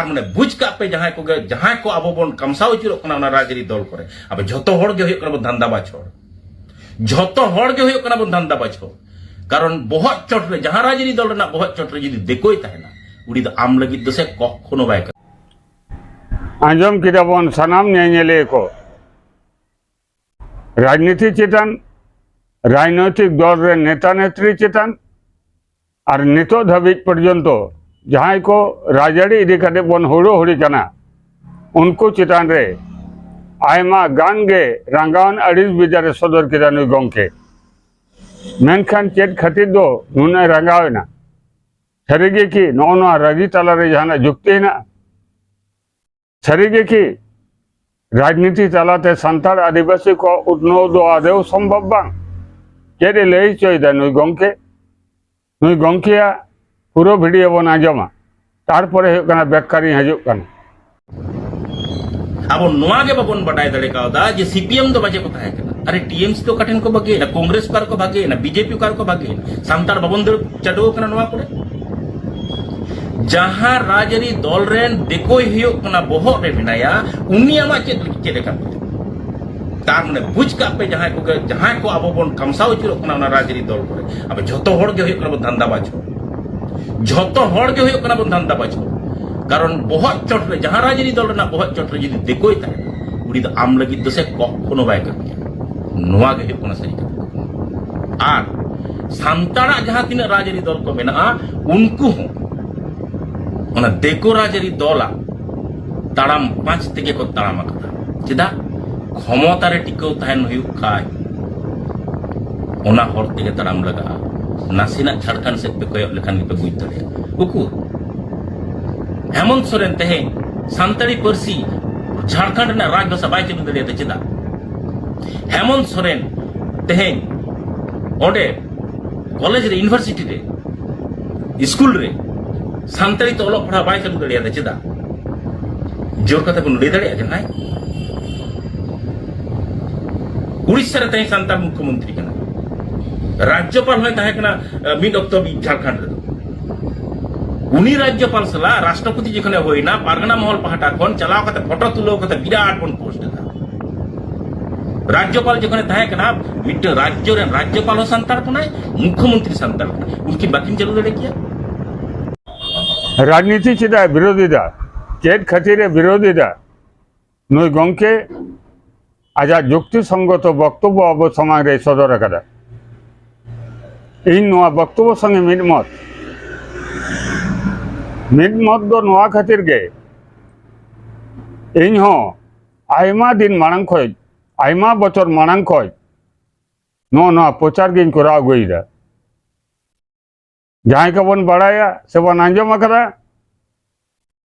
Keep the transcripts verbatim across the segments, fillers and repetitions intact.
ᱢᱟᱱᱮ ᱵᱩᱡᱽ ᱠᱟᱜ ᱯᱮ, ᱡᱟᱦᱟᱸᱭ ᱠᱚᱜᱮ, ᱡᱟᱦᱟᱸᱭ ᱠᱚ ᱟᱵᱚ ᱵᱚᱱ ᱠᱟᱢᱥᱟᱣ ᱟᱹᱪᱩᱨᱚᱜ ᱠᱟᱱᱟ ᱚᱱᱟ ᱨᱟᱡᱽᱟᱹᱨᱤ ᱫᱚᱞ ᱠᱚᱨᱮ, ᱟᱵᱚ ᱡᱷᱚᱛᱚ ᱦᱚᱲ ᱜᱮ ᱦᱩᱭᱩᱜ ᱠᱟᱱᱟ ᱵᱚᱱ ᱫᱷᱟᱱᱫᱟ ᱵᱟᱡᱽ ᱦᱚᱲ᱾ ᱡᱷᱚᱛᱚ ᱦᱚᱲ ᱜᱮ ᱦᱩᱭᱩᱜ ᱠᱟᱱᱟ ᱵᱚᱱ ᱫᱷᱟᱱᱫᱟ ᱵᱟᱡᱽ ᱦᱚᱲ᱾ ᱠᱟᱨᱚᱱ ᱵᱚᱦᱚᱜ ᱪᱚᱴ ᱨᱮ, ᱡᱟᱦᱟᱸ ᱨᱟᱡᱽᱟᱹᱨᱤ ᱫᱚᱞ ᱨᱮᱱᱟᱜ ᱵᱚᱦᱚᱜ ᱪᱚᱴ ᱨᱮ ᱡᱩᱫᱤ ᱫᱤᱠᱩᱭ ᱛᱟᱦᱮᱱᱟ, ᱩᱱᱤ ᱫᱚ ᱟᱢ ᱞᱟᱹᱜᱤᱫ ᱫᱚ ᱥᱮ ᱠᱚᱠᱷᱚᱱᱳ ᱵᱟᱭ ᱠᱟᱹᱢᱤᱭᱟ᱾ ᱟᱸᱡᱚᱢ ᱠᱮᱫᱟ ᱵᱚᱱ ᱥᱟᱱᱟᱢ ᱧᱮᱧᱮᱞᱤᱭᱟᱹ ᱠᱚ, ᱨᱟᱡᱽᱱᱤᱛᱤ ᱪᱮᱛᱟᱱ, ᱨᱟᱡᱽᱱᱳᱭᱛᱤᱠ ᱫᱚᱞ ᱨᱮᱱ ᱱᱮᱛᱟ ᱱᱮᱛᱨᱤ ᱪᱮᱛᱟᱱ, ᱟᱨ ᱱᱤᱛᱚᱜ ᱫᱷᱟᱹᱵᱤᱡ ᱯᱚᱨᱡᱚᱱᱛᱚ ᱡᱟᱦᱟᱸᱭ ᱠᱚ ᱨᱟᱡᱽᱟᱹᱨᱤ ᱤᱫᱤ ᱠᱟᱛᱮ ᱵᱚᱱ ᱦᱩᱲᱩ ᱦᱩᱲᱤ ᱠᱟᱱᱟ, ᱩᱱᱠᱩ ᱪᱮᱛᱟᱱ ᱨᱮ ᱟᱭᱢᱟ ᱜᱟᱱ ᱜᱮ ᱨᱟᱸᱜᱟᱣᱟᱱ ᱟᱹᱲᱤᱥ ᱵᱮᱡᱟᱨ ᱮ ᱥᱚᱫᱚᱨ ᱠᱮᱫᱟ ᱱᱩᱭ ᱜᱚᱢᱠᱮ᱾ ᱢᱮᱱᱠᱷᱟᱱ ᱪᱮᱫ ᱠᱷᱟᱹᱛᱤᱨ ᱫᱚ ᱱᱩᱱᱟᱹᱜ ᱮ ᱨᱟᱸᱜᱟᱣ ᱮᱱᱟ? ᱥᱟᱹᱨᱤᱜᱮ ᱠᱤ ᱱᱚᱜᱼᱚ ᱱᱚᱣᱟ ᱨᱟᱹᱜᱤ ᱛᱟᱞᱟᱨᱮ ᱡᱟᱦᱟᱱᱟᱜ ᱡᱩᱠᱛᱤ ᱦᱮᱱᱟᱜᱼᱟ? ᱥᱟᱹᱨᱤᱜᱮ ᱠᱤ ᱨᱟᱡᱽᱱᱤᱛᱤ ᱛᱟᱞᱟᱛᱮ ᱥᱟᱱᱛᱟᱲ ᱟᱹᱫᱤᱵᱟᱹᱥᱤ ᱠᱚ ᱩᱛᱱᱟᱹᱣ ᱫᱚ ᱟᱫᱮᱣ ᱥᱚᱢᱵᱷᱚᱵ ᱵᱟᱝ? ᱪᱮᱫ ᱮ ᱞᱟᱹᱭ ᱦᱚᱪᱚᱭᱮᱫᱟ ᱱᱩᱭ ᱜᱚᱢᱠᱮ? ᱱᱩᱭ ᱜᱚᱢᱠᱮᱭᱟᱜ ᱯᱩᱨᱟᱹ ᱵᱷᱤᱰᱤᱭᱳ ᱵᱚᱱ ᱟᱸᱡᱚᱢᱟ, ᱛᱟᱨᱯᱚᱨᱮ ᱦᱩᱭᱩᱜ ᱠᱟᱱᱟ ᱵᱮᱠᱠᱟᱨᱤᱧ ᱦᱤᱡᱩᱜ ᱠᱟᱱᱟ᱾ ᱟᱵᱚ ᱱᱚᱣᱟ ᱜᱮ ᱵᱟᱵᱚᱱ ᱵᱟᱰᱟᱭ ᱫᱟᱲᱮ ᱠᱟᱣᱫᱟ ᱡᱮ ᱥᱤᱯᱤᱮᱢ ᱫᱚ ᱵᱟᱡᱮ ᱠᱚ ᱛᱟᱦᱮᱸ ᱠᱟᱱᱟ᱾ ᱟᱨᱮ, ᱴᱤᱮᱢᱥᱤ ᱫᱚ ᱚᱠᱟ ᱴᱷᱮᱱ ᱠᱚ ᱵᱟᱹᱜᱤᱭᱮᱱᱟ? ᱠᱚᱝᱜᱨᱮᱥ ᱚᱠᱟ ᱨᱮᱠᱚ ᱵᱟᱹᱜᱤᱭᱮᱱᱟ? ᱵᱤᱡᱮᱯᱤ ᱚᱠᱟ ᱨᱮᱠᱚ ᱵᱟᱹᱜᱤᱭᱮᱱᱟ? ᱥᱟᱱᱛᱟᱲ ᱵᱟᱵᱚᱱ ᱫᱟᱹᱲ ᱪᱟᱰᱚ ᱟᱠᱟᱱᱟ ᱱᱚᱣᱟ ᱠᱚᱨᱮ? ᱡᱟᱦᱟᱸ ᱨᱟᱡᱽᱟᱹᱨᱤ ᱫᱚᱞ ᱨᱮᱱ ᱫᱤᱠᱩᱭ ᱦᱩᱭᱩᱜ ᱠᱟᱱᱟ, ᱵᱚᱦᱚᱜ ᱨᱮ ᱢᱮᱱᱟᱭᱟ, ᱩᱱᱤ ᱟᱢᱟᱜ ᱪᱮᱫ, ᱪᱮᱫ ᱞᱮᱠᱟ ᱠᱚ? ᱛᱟᱨ ᱢᱟᱱᱮ ᱵᱩᱡᱽ ᱠᱟᱜ ᱯᱮ, ᱡᱟᱦᱟᱸᱭ ᱠᱚᱜᱮ, ᱡᱟᱦᱟᱸᱭ ᱠᱚ ᱟᱵᱚ ᱵᱚᱱ ᱠᱟᱢᱥᱟᱣ ᱟᱹᱪᱩᱨᱚᱜ ᱠᱟᱱᱟ ᱚᱱᱟ ᱨᱟᱡᱽᱟᱹᱨᱤ ᱫᱚᱞ ᱠᱚᱨᱮ, ᱟᱵᱚ ᱡᱷᱚᱛᱚ ᱦᱚᱲ ᱜᱮ ᱦᱩᱭᱩᱜ ᱠᱟᱱᱟ ᱵᱚᱱ ᱫᱷᱟᱱᱫᱟ ᱵᱟᱡᱽ ᱦᱚᱲ᱾ ᱡᱷᱚᱛᱚ ᱦᱚᱲ ᱜᱮ ᱦᱩᱭᱩᱜ ᱠᱟᱱᱟ ᱵᱚᱱ ᱫᱷᱟᱱᱫᱟ ᱵᱟᱡᱽ ᱦᱚᱲ᱾ ᱠᱟᱨᱚᱱ ᱵᱚᱦᱚᱜ ᱪᱚᱴ ᱨᱮ, ᱡᱟᱦᱟᱸ ᱨᱟᱡᱽᱟᱹᱨᱤ ᱫᱚᱞ ᱨᱮᱱᱟᱜ ᱵᱚᱦᱚᱜ ᱪᱚᱴ ᱨᱮ ᱡᱩᱫᱤ ᱫᱤᱠᱩᱭ ᱛᱟᱦᱮᱱᱟ, ᱩᱱᱤ ᱫᱚ ᱟᱢ ᱞᱟᱹᱜᱤᱫ ᱫᱚ ᱥᱮ ᱠᱚᱠᱷᱚᱱᱳ ᱵᱟᱭ ᱠᱟᱹᱢᱤᱭᱟ᱾ ᱱᱚᱣᱟ ᱜᱮ ᱦᱩᱭᱩᱜ ᱠᱟᱱᱟ ᱥᱟᱹᱨᱤ ᱠᱟᱛᱷᱟ᱾ ᱟᱨ ᱥᱟᱱᱛᱟᱲᱟᱜ ᱡᱟᱦᱟᱸ ᱛᱤᱱᱟᱹᱜ ᱨᱟᱡᱽᱟᱹᱨᱤ ᱫᱚᱞ ᱠᱚ ᱢᱮᱱᱟᱜᱼᱟ, ᱩᱱᱠᱩ ᱦᱚᱸ ᱚᱱᱟ ᱫᱤᱠᱩ ᱨᱟᱡᱽᱟᱹᱨᱤ ᱫᱚᱞᱟᱜ ᱛᱟᱲᱟᱢ ᱯᱟᱸᱪ ᱛᱮᱜᱮ ᱠᱚ ᱛᱟᱲᱟᱢ ᱟᱠᱟᱫᱟ᱾ ᱪᱮᱫᱟᱜ? ᱠᱷᱚᱢᱚᱛᱟ ᱨᱮ ᱴᱤᱠᱟᱹᱣ ᱛᱟᱦᱮᱱ ᱦᱩᱭᱩᱜ ᱠᱷᱟᱡ, ᱚᱱᱟ ᱦᱚᱨ ᱛᱮᱜᱮ ᱛᱟᱲᱟᱢ ᱞᱟᱜᱟᱜᱼᱟ᱾ ᱱᱟᱥᱮᱱᱟᱜ ᱡᱷᱟᱲᱠᱷᱚᱸᱰ ᱥᱮᱫ ᱯᱮ ᱠᱚᱭᱚᱜ ᱞᱮᱠᱷᱟᱱ ᱜᱮᱯᱮ ᱵᱩᱡᱽ ᱫᱟᱲᱮᱭᱟᱜᱼᱟ᱾ ᱩᱠᱩᱨ ᱦᱮᱢᱚᱱᱛ ᱥᱚᱨᱮᱱ ᱛᱮᱦᱮᱧ ᱥᱟᱱᱛᱟᱲᱤ ᱯᱟᱹᱨᱥᱤ ᱡᱷᱟᱲᱠᱷᱚᱸᱰ ᱨᱮᱱᱟᱜ ᱨᱟᱡᱽᱵᱷᱟᱥᱟ ᱵᱟᱭ ᱪᱟᱹᱞᱩ ᱫᱟᱲᱮᱭᱟᱫᱟ? ᱪᱮᱫᱟᱜ? ᱦᱮᱢᱚᱱᱛ ᱥᱚᱨᱮᱱ ᱛᱮᱦᱮᱧ ᱚᱸᱰᱮ ᱠᱚᱞᱮᱡᱽ ᱨᱮ, ᱤᱭᱩᱱᱤᱵᱷᱟᱨᱥᱤᱴᱤ ᱨᱮ, ᱥᱠᱩᱞ ᱨᱮ ᱥᱟᱱᱛᱟᱲᱤ ᱛᱮ ᱚᱞᱚᱜ ᱯᱟᱲᱦᱟᱜ ᱵᱟᱭ ᱪᱟᱹᱞᱩ ᱫᱟᱲᱮᱭᱟᱫᱟ? ᱪᱮᱫᱟᱜ? ᱡᱳᱨ ᱠᱟᱛᱮ ᱵᱚᱱ ᱞᱟᱹᱭ ᱫᱟᱲᱮᱭᱟᱜᱼᱟ ᱡᱟᱦᱟᱸᱭ? ᱩᱲᱤᱥᱥᱟ ᱨᱮ ᱛᱮᱦᱮᱧ ᱥᱟᱱᱛᱟᱲ ᱢᱩᱠᱷᱭᱚᱢᱚᱱᱛᱨᱤ ᱠᱟᱱᱟ, ᱨᱟᱡᱽᱡᱚᱯᱟᱞ ᱦᱚᱸᱭ ᱛᱟᱦᱮᱸ ᱠᱟᱱᱟ, ᱟᱸ, ᱢᱤᱫ ᱚᱠᱛᱚ ᱢᱤᱫ ᱡᱷᱟᱲᱠᱷᱚᱸᱰ ᱨᱮᱫᱚ᱾ ᱩᱱᱤ ᱨᱟᱡᱽᱡᱚᱯᱟᱞ ᱥᱟᱞᱟᱜ ᱨᱟᱥᱴᱨᱚᱯᱚᱛᱤ ᱡᱚᱠᱷᱚᱱᱮ ᱦᱩᱭᱱᱟ, ᱯᱟᱨᱜᱟᱱᱟ ᱢᱚᱦᱚᱞ ᱯᱟᱦᱴᱟ ᱠᱷᱚᱱ ᱪᱟᱞᱟᱣ ᱠᱟᱛᱮ ᱯᱷᱳᱴᱳ ᱛᱩᱞᱟᱹᱣ ᱠᱟᱛᱮ ᱵᱤᱨᱟᱴ ᱵᱚᱱ ᱯᱳᱥᱴ ᱮᱫᱟ᱾ ᱨᱟᱡᱽᱡᱚᱯᱟᱞ ᱡᱚᱠᱷᱚᱱᱮ ᱛᱟᱦᱮᱸ ᱠᱟᱱᱟ, ᱢᱤᱫᱴᱟᱝ ᱨᱟᱡᱽᱡᱚ ᱨᱮᱱ ᱨᱟᱡᱽᱡᱚᱯᱟᱞ ᱦᱚᱸ ᱥᱟᱱᱛᱟᱲ ᱠᱟᱱᱟᱭ, ᱢᱩᱠᱠᱷᱚᱢᱚᱱᱛᱨᱤ ᱥᱟᱱᱛᱟᱲ ᱠᱟᱱᱟᱭ, ᱩᱱᱠᱤᱱ ᱵᱟᱹᱠᱤᱱ ᱪᱟᱹᱞᱩ ᱫᱟᱲᱮ ᱠᱮᱭᱟ? ᱨᱟᱡᱽᱱᱤᱛᱤ ᱪᱮᱫᱟᱜ ᱮ ᱵᱤᱨᱳᱫ ᱮᱫᱟ? ᱪᱮᱫ ᱠᱷᱟᱹᱛᱤᱨ ᱮ ᱵᱤᱨᱳᱫ ᱮᱫᱟ? ᱱᱩᱭ ᱜᱚᱢᱠᱮ ᱟᱡᱟᱜ ᱡᱩᱠᱛᱤ ᱥᱚᱝᱜᱚᱛᱚ ᱵᱚᱠᱛᱚᱵᱵᱚ ᱟᱵᱚ ᱥᱟᱢᱟᱝ ᱨᱮᱭ ᱥᱚᱫᱚᱨ ᱟᱠᱟᱫᱟ᱾ ᱤᱧ ᱱᱚᱣᱟ ᱵᱚᱠᱛᱚᱵᱵᱚ ᱥᱚᱸᱜᱮ ᱢᱤᱫ ᱢᱚᱛ, ᱢᱤᱫ ᱢᱚᱛ ᱫᱚ ᱱᱚᱣᱟ ᱠᱷᱟᱹᱛᱤᱨ ᱜᱮ, ᱤᱧ ᱦᱚᱸ ᱟᱭᱢᱟ ᱫᱤᱱ ᱢᱟᱲᱟᱝ ᱠᱷᱚᱡ, ᱟᱭᱢᱟ ᱵᱚᱪᱷᱚᱨ ᱢᱟᱲᱟᱝ ᱠᱷᱚᱡ ᱱᱚᱜᱼᱚ ᱱᱚᱣᱟ ᱯᱨᱚᱪᱟᱨ ᱜᱤᱧ ᱠᱚᱨᱟᱣ ᱟᱹᱜᱩᱭᱮᱫᱟ᱾ ᱡᱟᱦᱟᱸᱭ ᱠᱚᱵᱚᱱ ᱵᱟᱲᱟᱭᱟ ᱥᱮᱵᱚᱱ ᱟᱸᱡᱚᱢ ᱟᱠᱟᱫᱟ,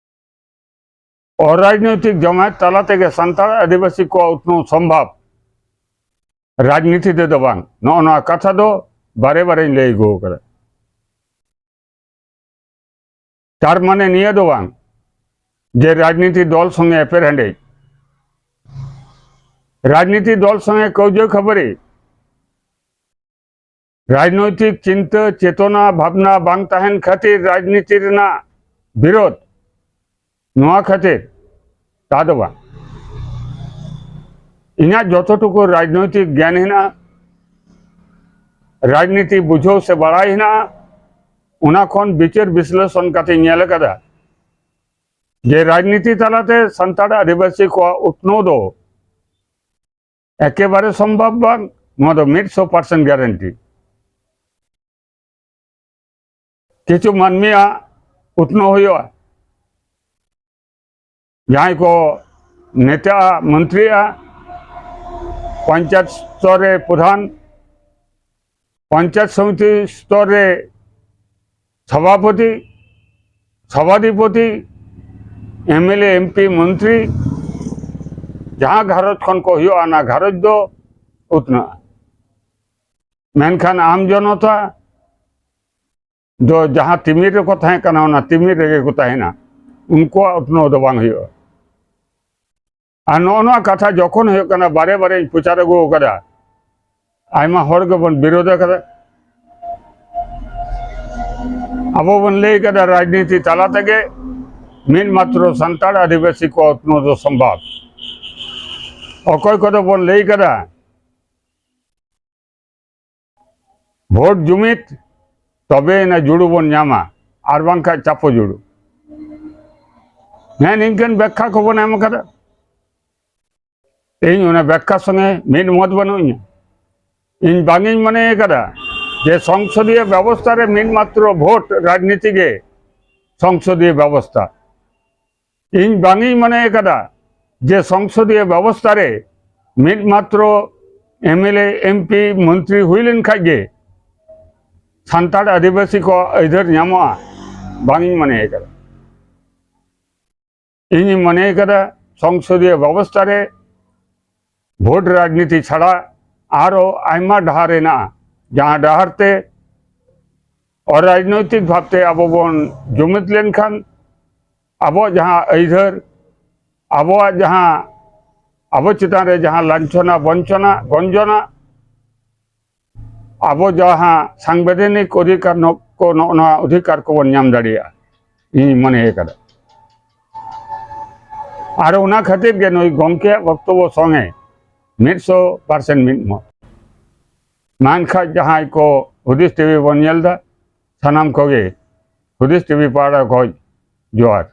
ᱚᱨᱟᱡᱽᱱᱳᱭᱛᱤᱠ ᱡᱚᱢᱟᱭᱮᱛ ᱛᱟᱞᱟ ᱛᱮᱜᱮ ᱥᱟᱱᱛᱟᱲ ᱟᱹᱫᱤᱵᱟᱹᱥᱤ ᱠᱚᱣᱟᱜ ᱩᱛᱱᱟᱹᱣ ᱥᱚᱢᱵᱷᱟᱵ, ᱨᱟᱡᱽᱱᱤᱛᱤ ᱛᱮᱫᱚ ᱵᱟᱝ᱾ ᱱᱚᱜᱼᱚ ᱱᱚᱣᱟ ᱠᱟᱛᱷᱟ ᱫᱚ ᱵᱟᱨᱮ ᱵᱟᱨᱮᱧ ᱞᱟᱹᱭ ᱟᱹᱜᱩ ᱟᱠᱟᱫᱟ᱾ ᱛᱟᱨ ᱢᱟᱱᱮ ᱱᱤᱭᱟᱹ ᱫᱚ ᱵᱟᱝ ᱡᱮ ᱨᱟᱡᱽᱱᱤᱛᱤ ᱫᱚᱞ ᱥᱚᱸᱜᱮ ᱮᱯᱮᱨ ᱦᱮᱸᱰᱮᱡ, ᱨᱟᱡᱽᱱᱤᱛᱤ ᱫᱚᱞ ᱥᱚᱸᱜᱮ ᱠᱟᱹᱣᱡᱟᱹ ᱠᱷᱟᱹᱯᱟᱹᱨᱤ, ᱨᱟᱡᱽᱱᱳᱭᱛᱤᱠ ᱪᱤᱱᱛᱟᱹ, ᱪᱮᱛᱚᱱᱟ, ᱵᱷᱟᱵᱽᱱᱟ ᱵᱟᱝ ᱛᱟᱦᱮᱱ ᱠᱷᱟᱹᱛᱤᱨ ᱨᱟᱡᱽᱱᱤᱛᱤ ᱨᱮᱱᱟᱜ ᱵᱤᱨᱳᱫᱷ, ᱱᱚᱣᱟ ᱠᱷᱟᱹᱛᱤᱨ ᱛᱟ ᱫᱚ ᱵᱟᱝ᱾ ᱤᱧᱟᱹᱜ ᱡᱚᱛᱚ ᱴᱩᱠᱩ ᱨᱟᱡᱽᱱᱳᱭᱛᱤᱠ ᱜᱮᱭᱟᱱ ᱦᱮᱱᱟᱜᱼᱟ, ᱨᱟᱡᱽᱱᱤᱛᱤ ᱵᱩᱡᱷᱟᱹᱣ ᱥᱮ ᱵᱟᱲᱟᱭ ᱦᱮᱱᱟᱜᱼᱟ, ᱚᱱᱟ ᱠᱷᱚᱱ ᱵᱤᱪᱟᱹᱨ ᱵᱤᱥᱞᱮᱥᱚᱱ ᱠᱟᱛᱮᱧ ᱧᱮᱞ ᱟᱠᱟᱫᱟ ᱡᱮ ᱨᱟᱡᱽᱱᱤᱛᱤ ᱛᱟᱞᱟᱛᱮ ᱥᱟᱱᱛᱟᱲ ᱟᱹᱫᱤᱵᱟᱹᱥᱤ ᱠᱚᱣᱟᱜ ᱩᱛᱱᱟᱹᱣ ᱫᱚ ᱮᱠᱮᱵᱟᱨᱮ ᱥᱚᱢᱵᱷᱚᱵ ᱵᱟᱝ, ᱱᱚᱣᱟ ᱫᱚ ᱢᱤᱫᱥᱚ ᱯᱟᱨᱥᱮᱱᱴ ᱜᱮᱨᱮᱱᱴᱤ᱾ ᱠᱤᱪᱷᱩ ᱢᱟᱹᱱᱢᱤᱭᱟᱜ ᱩᱛᱱᱟᱹᱣ ᱦᱩᱭᱩᱜᱼᱟ, ᱡᱟᱦᱟᱸᱭ ᱠᱚ ᱱᱮᱛᱟᱜᱼᱟ, ᱢᱚᱱᱛᱨᱤᱜᱼᱟ, ᱯᱚᱧᱪᱟᱭᱮᱛ ᱥᱛᱚᱨ ᱨᱮ ᱯᱨᱚᱫᱷᱟᱱ, ᱯᱚᱧᱪᱟᱭᱮᱛ ᱥᱚᱢᱤᱛᱤ ᱥᱛᱚᱨ ᱨᱮ ᱥᱚᱵᱷᱟᱯᱚᱛᱤ, ᱥᱚᱵᱷᱟᱫᱷᱤᱯᱚᱛᱤ, M L A, M P, ᱢᱚᱱᱛᱨᱤ, ᱡᱟᱦᱟᱸ ᱜᱷᱟᱨᱚᱸᱡᱽ ᱠᱷᱚᱱ ᱠᱚ ᱦᱩᱭᱩᱜᱼᱟ, ᱚᱱᱟ ᱜᱷᱟᱨᱚᱸᱡᱽ ᱫᱚ ᱩᱛᱱᱟᱹᱜᱼᱟ᱾ ᱢᱮᱱᱠᱷᱟᱱ ᱟᱢ ᱡᱚᱱᱚᱛᱟ ᱫᱚ ᱡᱟᱦᱟᱸ ᱛᱤᱢᱤᱨ ᱨᱮᱠᱚ ᱛᱟᱦᱮᱸ ᱠᱟᱱᱟ, ᱚᱱᱟ ᱛᱤᱢᱤᱨ ᱨᱮᱜᱮ ᱠᱚ ᱛᱟᱦᱮᱱᱟ, ᱩᱱᱠᱩᱣᱟᱜ ᱩᱛᱱᱟᱹᱣ ᱫᱚ ᱵᱟᱝ ᱦᱩᱭᱩᱜᱼᱟ᱾ ᱟᱨ ᱱᱚᱜᱼᱚ ᱱᱚᱣᱟ ᱠᱟᱛᱷᱟ ᱡᱚᱠᱷᱚᱱ ᱦᱩᱭᱩᱜ ᱠᱟᱱᱟ, ᱵᱟᱨᱮ ᱵᱟᱨᱮᱧ ᱯᱨᱚᱪᱟᱨ ᱟᱹᱜᱩ ᱟᱠᱟᱫᱟ, ᱟᱭᱢᱟ ᱦᱚᱲ ᱜᱮᱵᱚᱱ ᱵᱤᱨᱳᱫ ᱟᱠᱟᱫᱟ᱾ ᱟᱵᱚ ᱵᱚᱱ ᱞᱟᱹᱭ ᱠᱟᱫᱟ ᱨᱟᱡᱽᱱᱤᱛᱤ ᱛᱟᱞᱟ ᱛᱮᱜᱮ ᱢᱤᱫ ᱢᱟᱛᱨᱚ ᱥᱟᱱᱛᱟᱲ ᱟᱹᱫᱤᱵᱟᱹᱥᱤ ᱠᱚ ᱩᱛᱱᱟᱹᱣ ᱫᱚ ᱥᱚᱢᱵᱷᱚᱵ᱾ ᱚᱠᱚᱭ ᱠᱚᱫᱚ ᱵᱚᱱ ᱞᱟᱹᱭ ᱠᱟᱫᱟ ᱵᱷᱳᱴ ᱡᱩᱢᱤᱫ, ᱛᱚᱵᱮ ᱮᱱᱟ ᱡᱩᱲᱩ ᱵᱚᱱ ᱧᱟᱢᱟ, ᱟᱨ ᱵᱟᱝᱠᱷᱟᱱ ᱪᱟᱯᱚ ᱡᱩᱲᱩ᱾ ᱦᱮᱸ, ᱱᱤᱝᱠᱟᱹᱱ ᱵᱮᱠᱠᱷᱟ ᱠᱚᱵᱚᱱ ᱮᱢ ᱠᱟᱫᱟ᱾ ᱤᱧ ᱚᱱᱟ ᱵᱮᱠᱠᱷᱟ ᱥᱚᱸᱜᱮ ᱢᱤᱫ ᱢᱚᱛ ᱵᱟᱹᱱᱩᱜ ᱤᱧᱟ᱾ ᱤᱧ ᱵᱟᱝ ᱤᱧ ᱢᱚᱱᱮ ᱠᱟᱫᱟ ᱡᱮ ᱥᱚᱝᱥᱚᱫᱤᱭᱚ ᱵᱮᱵᱚᱥᱛᱷᱟ ᱨᱮ ᱢᱤᱫ ᱢᱟᱛᱨᱚ ᱵᱷᱳᱴ ᱨᱟᱡᱽᱱᱤᱛᱤ ᱜᱮ ᱥᱚᱝᱥᱚᱫᱤᱭᱚ ᱵᱮᱵᱚᱥᱛᱷᱟ᱾ ᱤᱧ ᱵᱟᱝ ᱤᱧ ᱢᱚᱱᱮ ᱠᱟᱫᱟ ᱡᱮ ᱥᱚᱝᱥᱚᱫᱤᱭᱚ ᱵᱮᱵᱚᱥᱛᱷᱟ ᱨᱮ ᱢᱤᱫ ᱢᱟᱛᱨᱚ M L A, M P, ᱢᱚᱱᱛᱨᱤ ᱦᱩᱭ ᱞᱮᱱ ᱠᱷᱟᱡ ᱜᱮ ᱥᱟᱱᱛᱟᱲ ᱟᱹᱫᱤᱵᱟᱹᱥᱤ ᱠᱚ ᱟᱹᱭᱫᱟᱹᱨ ᱧᱟᱢᱚᱜᱼᱟ, ᱵᱟᱝ ᱤᱧ ᱢᱚᱱᱮ ᱠᱟᱫᱟ᱾ ᱤᱧᱤᱧ ᱢᱚᱱᱮ ᱠᱟᱫᱟ ᱥᱚᱝᱥᱚᱫᱤᱭᱚ ᱵᱮᱵᱚᱥᱛᱷᱟ ᱨᱮ ᱵᱷᱳᱴ ᱨᱟᱡᱽᱱᱤᱛᱤ ᱪᱷᱟᱲᱟ ᱟᱨᱚ ᱟᱭᱢᱟ ᱰᱟᱦᱟᱨ ᱦᱮᱱᱟᱜᱼᱟ, ᱡᱟᱦᱟᱸ ᱰᱟᱦᱟᱨ ᱛᱮ ᱚᱨᱟᱡᱽᱱᱳᱭᱛᱤᱠ ᱵᱷᱟᱵᱽᱛᱮ ᱟᱵᱚ ᱵᱚᱱ ᱡᱩᱢᱤᱫ ᱞᱮᱱᱠᱷᱟᱱ ᱟᱵᱚᱣᱟᱜ ᱡᱟᱦᱟᱸ ᱟᱹᱭᱫᱟᱹᱨ, ᱟᱵᱚᱣᱟᱜ ᱡᱟᱦᱟᱸ, ᱟᱵᱚ ᱪᱮᱛᱟᱱ ᱨᱮ ᱡᱟᱦᱟᱸ ᱞᱟᱧᱪᱷᱚᱱᱟ, ᱵᱚᱧᱪᱚᱱᱟ, ᱜᱚᱧᱡᱚᱱᱟ, ᱟᱵᱚ ᱡᱟᱦᱟᱸ ᱥᱟᱝᱵᱤᱫᱷᱟᱱᱤᱠ ᱚᱫᱷᱤᱠᱟᱨ ᱱᱚ-, ᱠᱚ, ᱱᱚᱜᱼᱚ ᱱᱚᱣᱟ ᱚᱫᱷᱤᱠᱟᱨ ᱠᱚᱵᱚᱱ ᱧᱟᱢ ᱫᱟᱲᱮᱭᱟᱜᱼᱟ, ᱤᱧᱤᱧ ᱢᱚᱱᱮ ᱠᱟᱫᱟ᱾ ᱟᱨ ᱚᱱᱟ ᱠᱷᱟᱹᱛᱤᱨ ᱜᱮ ᱱᱩᱭ ᱜᱚᱢᱠᱮᱭᱟᱜ ᱵᱚᱠᱛᱚᱵᱵᱚ ᱥᱚᱸᱜᱮ ᱢᱤᱫᱥᱚ ᱯᱟᱨᱥᱮᱱᱴ ᱢᱤᱫ ᱢᱚᱛ᱾ ᱢᱟ ᱮᱱᱠᱷᱟᱡ ᱡᱟᱦᱟᱸᱭ ᱠᱚ ᱦᱩᱫᱤᱥ ᱴᱤᱵᱷᱤ ᱵᱚᱱ ᱧᱮᱞ ᱫᱟ, ᱥᱟᱱᱟᱢ ᱠᱚᱜᱮ ᱦᱩᱫᱤᱥ ᱴᱤᱵᱷᱤ ᱯᱟᱦᱴᱟ ᱠᱷᱚᱡ ᱡᱚᱦᱟᱨ᱾